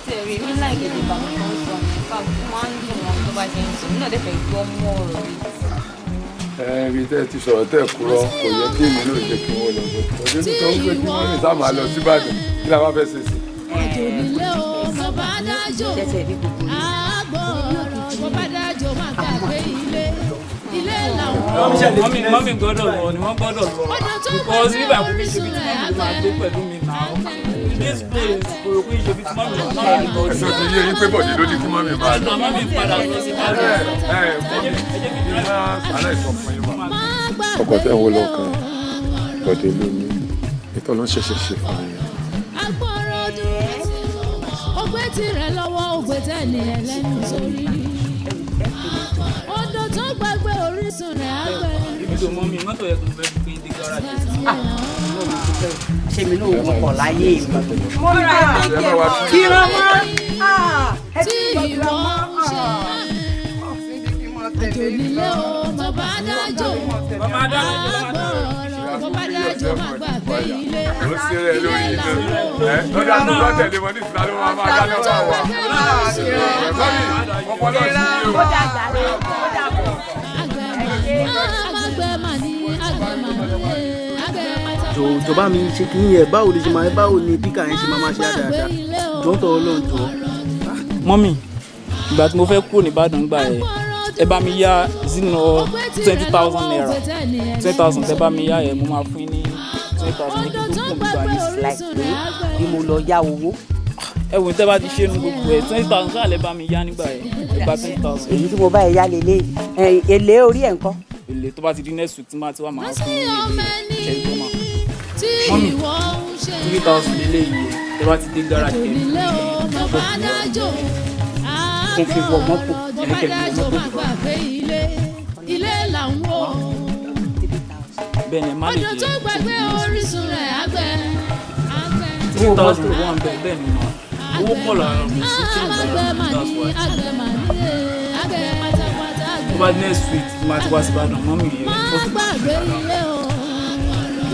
Ṣé rí mi láì gèdè bàbá kan sọ ní fact ó máa ń dùn wọn tó bá ṣe ń sọ mí náà dẹ̀ fẹ́ gbọ́ mọ́ ọ̀rọ̀ yìí. Ibi tẹ́ ẹ ti sọ̀rọ̀ tẹ́ ẹ kúrọ́ kò yẹ kí èmi náà jẹ́ kí wọ́n lọ bọ̀. Ọdún tó ń pè kí wọ́n rìn sáà máa lọ síbàdàn kí la wá fẹ́ ṣe sí. Mọ́mí gbọ́dọ̀ lọ ni wọ́n gbọ́dọ̀ lọ because nígbà kò kí n ṣe bí tí mọ́mí máa gbé pẹ̀lú mi náà. This place kò rò pé ṣe bí tí mọ́mí máa lọ sí. Ẹ̀sọ́ ti yé yín pé Bọ̀dé ló ní kí mọ́mí máa lọ. Mọ́mí padà lọ sí Ìbàdàn. Ẹ mọ́mí ní máa aláìsàn fún yín wá. Ọkọ̀ tẹ́ ń wo lọ́kàn Bọ̀dé ló ní ètò ló ń ṣẹ̀ṣẹ̀ ṣe fún mi. Ọgbẹ́ tirẹ̀ lọ́wọ́ ògbẹ́ tẹ̀lé ẹlẹ́nu sórí. Odò tó gbàgbé orísun rẹ̀ á gbẹ. Ibi tó mọ́ mi mọ́tò yẹ kó fẹ́ gbé dé gáràjì. Ṣé mi náà wọ́n kọ̀ láyé mi? Mo ra ẹgbẹ́ kí wọ́n mọ́. Tí ìwọ ń ṣe àjò nílé o, tó bá dájò. Àgbọ̀rọ̀ tó bá dájò má gbàgbé ilé. Ó ṣe rẹ̀ lórí iná. Lọ́dà tó bá tẹ̀lé wọn ní ìsìlá ló máa máa dáná bá wa. Mọ́mí, ọpọlọ sí i o. Ó dàgbà ó dàbọ̀. Jọ bá mi ṣe kí yẹn, báwo lè ṣe máa, báwo ni píkà yẹn ṣe máa máa ṣe dáadáa? Jọ ń tọrọ lóhùn jọ. Mọ́mí, ìgbà tí mo fẹ́ kúrò ní Ìbàdàn gbà ẹ̀, ẹ bá mi yá zino 20,000 naira. 20,000 tẹ bá mi yá ẹ̀, mo máa fún yín ní 20,000 ní kí n tó kúrò nígbà yìí. Like pé bí mo lọ yá owó. Ẹ wò tẹ́ bá ti ṣe nu gbogbo ẹ̀, 20,000 ṣáà lẹ bá mi yá nígbà yẹn, ẹ gba 20,000. Èyí tí mo bá ẹ yá lélẹ̀, èlé orí ẹ̀ ńkọ́? Èlé tó bá ti di next week tí máa ti wá máa fún yín ní èlé ṣẹ́yìn tó máa. Mọ́mí, 3,000 lélẹ̀ yìí ẹ bá ti dé gáràjì ẹ̀ Kí n fi wọ mọ́tò. Ẹ̀ kẹ́ fi wọ mọ́tò. Bẹ́ẹ̀ ni má lè Odò tó jẹ́ gbàgbé orísun rẹ̀ á gbẹ. 3,000 wà ń bẹ̀ bẹ́ẹ̀ ni mà. Owó pọ̀ lára mi sí change lára mi, that's why. Tó bá next week tí máa ti wá sí Ìbàdàn, mọ́mí yẹn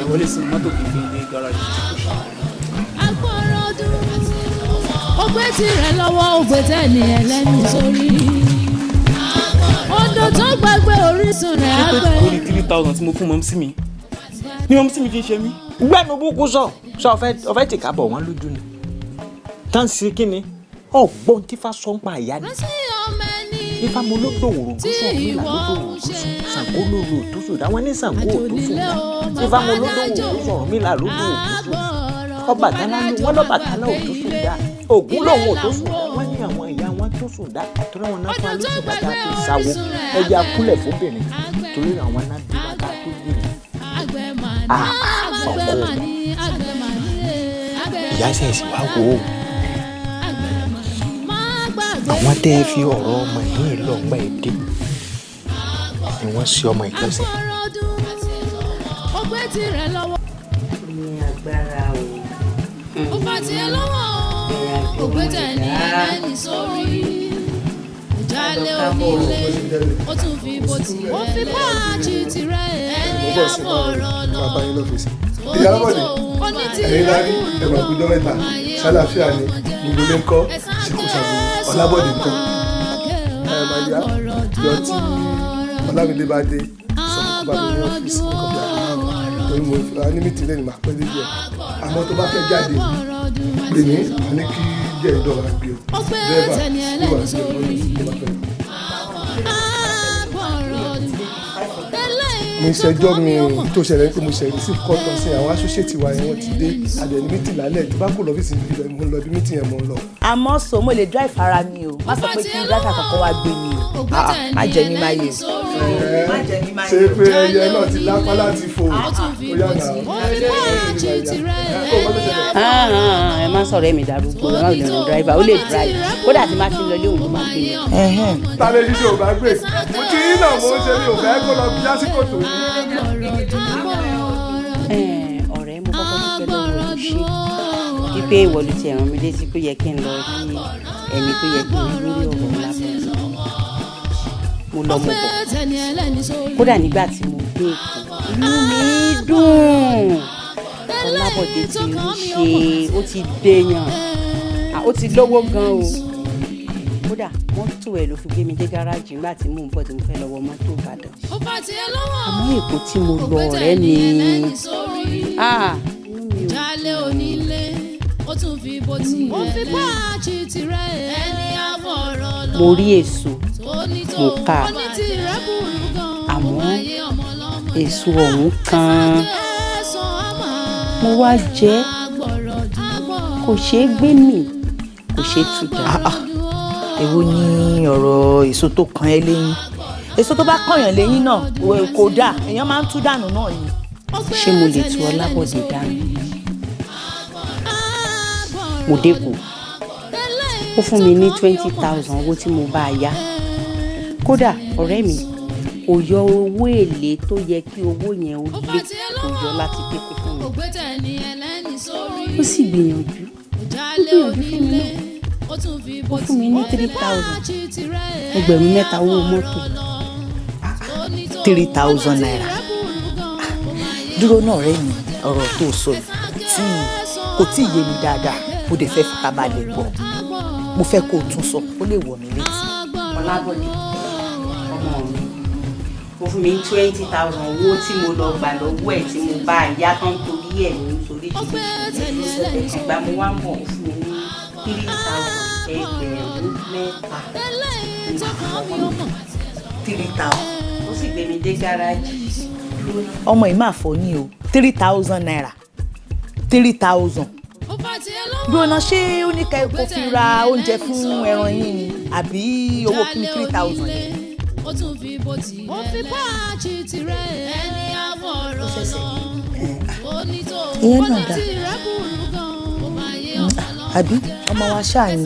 ẹ wọlé sínú mọ́tò kí n gbé dé gáràjì. Ọgbẹ́ tirẹ̀ lọ́wọ́ ògbẹ́ tẹ̀lé ẹlẹ́nu sórí. Odò tó gbàgbé orísun rẹ̀ á Ṣé pé gbẹ. orí 3,000 tí mo fún mọ́mísí mi ni mọ́mísí mi fi ń ṣe mí? Gbẹ́nu búkú sọ sọ ọ̀fẹ́ tìka bọ̀ wọ́n lójú ni. Tán sí kí ni? Ọ̀gbọ́n tí fa sọ ń pa ìyá ni. Ifá mo ló dòwòrò tó sùn mí là ló dòwòrò tó sùn. Ṣàngó ló lò tó sùn dá wọn ní Ṣàngó ò tó sùn dá. Ifá mo ló dòwòrò tó sọ̀rọ̀ mí là ló dòwòrò tó sùn. Ọbàtálá ni wọ́n lọ́bàtálá ò tó sùn dá. Ògún lòun ò tó sùn dá. Wọ́n ní àwọn ìyá wọn tó sùn dá. Torí wọn náà fún alóṣù dá tá a fi sáwó. Ẹja kúnlẹ̀ fóbìnrin. Torí àwọn náà bí wọn ká tó gbìyànjú. Ọkọ ìyá ṣẹ̀ṣì wá wò ó. Àwọn tẹ́ ẹ fi ọ̀rọ̀ ọmọ yìí lọ gbà ẹ dé ni wọ́n ṣe ọmọ ìjọsìn. Ọgbẹ́ tirẹ̀ lọ́wọ́. Ní agbára o. Ó bá tiẹ̀ lọ́wọ́ o. Ògbẹ́ tẹ̀lé ẹlẹ́ni sórí. Ìjálẹ̀ onílé. Ó tún fi bó tirẹ̀ lé. Ó fi páàjì tirẹ̀ ẹni àbọ̀rọ̀ lọ. Bàbá yín lọ́fíìsì. Ìyá Bọ̀dé, ẹ̀yin la rí ẹ̀wà gbúdọ̀ mẹ́ta, ṣàlàáfíà ni, gbogbo ilé ń kọ́, ṣìkòṣàbò, Ọlábọ̀dé ń kọ́. Ẹ máa yá, yọ tí Ọlámídé bá dé, sọ fún bàbá mi ní ọ́fíìsì ní kọ́bí àná. Torí mo ní mítìrì lẹ́nu màá pẹ́ dé díẹ̀. Àmọ́ tó bá fẹ́ jáde, pè mí, màá ní kí jẹ́ ìdọ́gba gbé o. Dírẹ́bà ló wà ní ọ̀nà tó bá fẹ́. Mo ń ṣẹjọ́ mi tó ṣẹlẹ̀ pé mo ṣe receive call tán sí àwọn associate wa yẹn, wọ́n ti dé adẹ̀ ní meeting lálẹ́. Tí bá kò lọ́fíìsì níbi mo ń lọ bí meeting yẹn mo ń lọ. Àmọ́ so mo lè drive ara mi o, má sọ pé kí driver kankan wá gbé mi o. Má jẹ mí má yè o. Ṣé pé ẹyẹ náà ti lápá láti fò ó yà náà. Ẹ má sọ̀rọ̀ ẹ̀mí darúgbó, ẹ má lè rìn driver, ó lè drive kódà tí má ti ń lọ ilé òun ló máa gbé mi. Ta lè ṣiṣẹ́ ò bá gbé mo ti yín náà, mo ń ṣe mi ò fẹ́ kó lọ lásìkò tó ní. Ọ̀rẹ́, mo kọ́kọ́ dúpẹ́ lọ́wọ́ ẹ̀ ṣe wípé ìwọ ló ti rán mi létí pé yẹ kí n lọ rí ẹni tó yẹ kí n rí lórí ọ̀rọ̀ lábẹ́. Mo lọ, mo bọ̀, kódà nígbà tí mo dé Èkó inú mi dùn. Ọlábọ̀dé ti rí ṣe, ó ti dèèyàn, ó ti lówó gan o. Kódà mọ́tò ẹ̀ ló fi gbé mi dé gáràjì nígbà tí mò ń bọ̀ tí mo fẹ́ lọ wọ mọ́tò Ìbàdàn. Àmọ́ Èkó tí mo lọ, ọ̀rẹ́ mi, Jalè onílé, ó tún fi bó ti ẹ̀ tirẹ̀ ẹni àfọ̀rọ̀ lọ. Mo rí èso, mo ká, àmọ́ èso ọ̀hún kan mo wá jẹ, kò ṣeé gbé mì, kò ṣeé tú dànù. Èwo ni ọ̀rọ̀ èso tó kan ẹ́ léyìn? Èso tó bá kànyàn léyìn náà kò dáa, èèyàn máa ń tú dànù náà ni. Ṣé mo lè tú Ọlábọ̀dé dànù? Mo dẹ́kun, ó fún mi ní 20,000 owó tí mo bá a yá. Kódà ọ̀rẹ́ mi kò yọ owó èlé tó yẹ kí owó yẹn ó lé, kò yọ láti pé kó fún mi. Ó sì gbìyànjú, ó gbìyànjú fún mi náà, ó fún mi ní 3,000, 3,000 owó mọ́tò. 3,000 naira? Dúró náà ọ̀rẹ́ mi, ọ̀rọ̀ tó sọ yìí tí kò tí ì yé mi dáadáa, mo dẹ̀ fẹ́ farabalẹ̀ gbọ́. Mo fẹ́ kó o tún sọ kó lè wọ̀ mí létí. Ọlábọ̀dé ọmọ mi, ó fún mi ní 20,000 owó tí mo lọ gbà lọ́wọ́ ẹ̀ tí mo bá a yá tán torí ẹ̀ ní oríṣiríṣi. Ìgbà mo wá ń bọ̀, ó fún mi ní 3,000, 3,000. 3,000. Ó sì gbé mi dé gáràjì. Ọmọ yìí máa fọ ní o, 3,000 naira, 3,000. Dúró, ṣé ó ní ká kó fi ra oúnjẹ fún ẹran yín ni àbí owó kí ni 3,000 yẹn? Ó tún fi bó ti ó fi páàchì tirẹ̀ ẹni àfọ̀rọ̀ lọ. Ìyẹn náà dáa àbí? Ọmọ wa ṣáà ni.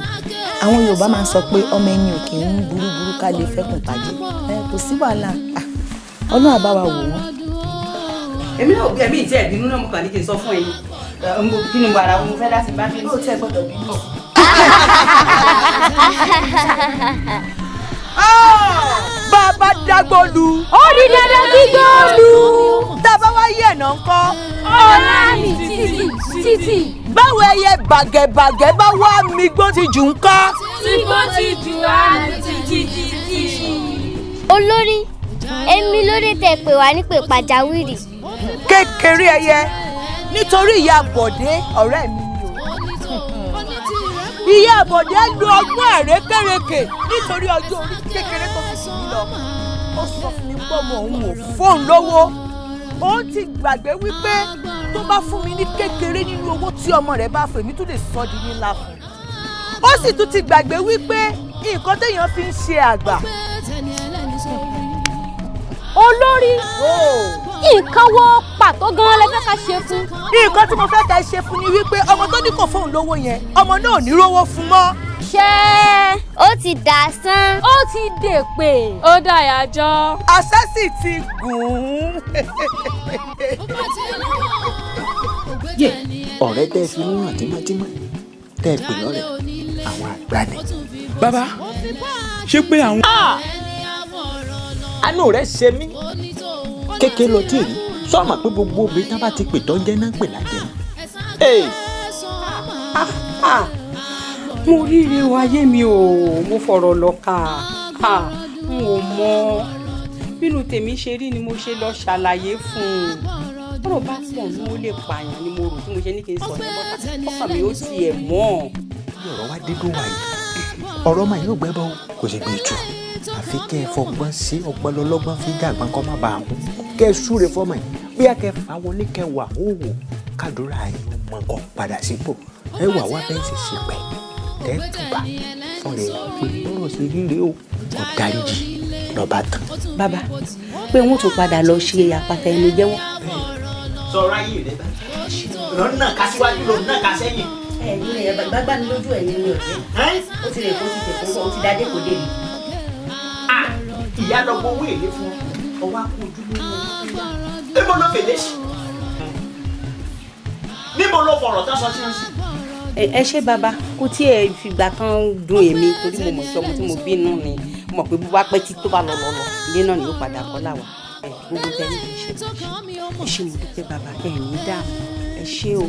Àwọn Yorùbá máa ń sọ pé ọmọ ẹni ò kì í burúburú ká lè fẹ́kùn pàjẹ́. Kò sí wàhálà, Ọlọ́run á bá wa wò wọ́n. Èmi náà ẹbí ìtí ẹ̀bínú náà, mo kàn ní kí n sọ fún ẹni kí ni mo ara mo fẹ́ láti bá mi. Ó tẹ́ gbọ́dọ̀ bínú. Bàbá dágbólu. Ó di dandan kí gbóòlù. Tá a bá wá yí ẹ̀nà ńkọ́? Ọ̀la mi títì títì. Báwo ẹyẹ bàgẹ̀bàgẹ̀ bá wá mi gbó ti jù ńkọ́? Tí gbó ti jù á mi títì títì. Olórí, èmi lóde tẹ pè wá nípè pàjáwìrì. Kékeré ẹyẹ, nítorí ìyá Bọ̀dé ọ̀rẹ́ mi ni o. Ìyá Bọ̀dé lo ọgbọ́n àrékérekè nítorí ọjọ́ orí kékeré tó fi sùn mí lọ. Ó sọ fún mi pé ọmọ òun ò fóun lówó. Òun ti gbàgbé wípé tó bá fún mi ní kékeré nínú owó tí ọmọ rẹ̀ bá fún èmi, tún lè sọ di ńlá fún un. Ó sì tún ti gbàgbé wípé nǹkan téèyàn fi ń ṣe àgbà. Olórí, nǹkan wo pàtó gan-an lẹ fẹ́ ká ṣe fún? Nǹkan tí mo fẹ́ ká ṣe fún ni wípé ọmọ tó ní kò fóun lówó yẹn, ọmọ náà ò ní rówó fún mọ́. Ṣé ó ti dà sán? Ó ti dèpè. Ó dàyàjọ́. Àṣẹ sì ti gùn ún. Yé ọ̀rẹ́ tẹ́ fi mú hàn tímọ́tímọ́ tẹ́ pè lọ́rẹ̀ àwọn àgbà ni. Bàbá, ṣé pé àwọn. Àánú rẹ̀ ṣe mí kékeré lọ tí ì rí sọ́ọ̀mà pé gbogbo obìnrin tá bá ti pè tó ń jẹ́ náà pè lájẹ́. Mo ríire o, ayé mi o, mo fọ̀rọ̀ lọ kà á, n ò mọ bínú tèmi ṣe rí ni mo ṣe lọ ṣàlàyé fún un. Bọ́rọ̀ bá pọ̀ ní ó lè pààyàn ni mo rò tí mo ṣe ní kí n sọ ní bọ́tà ọkàn mi ó tiẹ̀ mọ́. Bí ọ̀rọ̀ wá dé dó wáyé, ọ̀rọ̀ máa yóò gbẹ́bọ̀ kò sì gbé jù, àfi kẹ́ ẹ fọgbọ́n sí ọpọlọ lọ́gbọ́n fi dàgbọ́n kọ́ má bàa kú. Kẹ́ ẹ súre fọ́mọ yìí, bóyá kẹ́ ẹ fà wọlé kẹ́ wà hóhò kádùrá yín ọmọ kan padà sípò. Ẹ wà wá bẹ́ẹ̀ sì ṣe pẹ́ tẹ́ tùbà fún rẹ̀ pé bọ́rọ̀ sí ríre o, kò dáríjì lọ́ba tán. Bàbá, pé wọ́n tún padà lọ ṣe àpáta ẹnu jẹ́wọ́. Sọ̀rọ̀ ayé rẹ bá lọ nà ká síwájú lọ nà ká sẹ́yìn. Ẹ̀yin rẹ̀ gbàgbà mi lójú ẹ̀yin ni ọ̀jẹ́. Ó ti lè kó ti tẹ̀kọ́ bọ̀, ó ti dáadé kò dé mi. Ìyá lọ gbowó èlé fún ọ, ọwọ́ á kó ojú lówó. Níbo ló fèlè sí? Níbo ló fọ̀rọ̀ tán sọ sí ọ́n sí? Ẹ ṣé bàbá, kò tí ẹ fìgbà kan dùn èmi torí mo mọ̀ sí ọmọ tí mo bínú ni. Mo mọ̀ pé bó bá pẹ́ tí tó bá lọ lọ lọ, ilé náà ni yóò padà kọ́ làwà. Ẹ gbogbo tẹ níbi iṣẹ́ ẹ ṣé, mo dúpẹ́ bàbá, ẹ ní dààmú, ẹ ṣé o.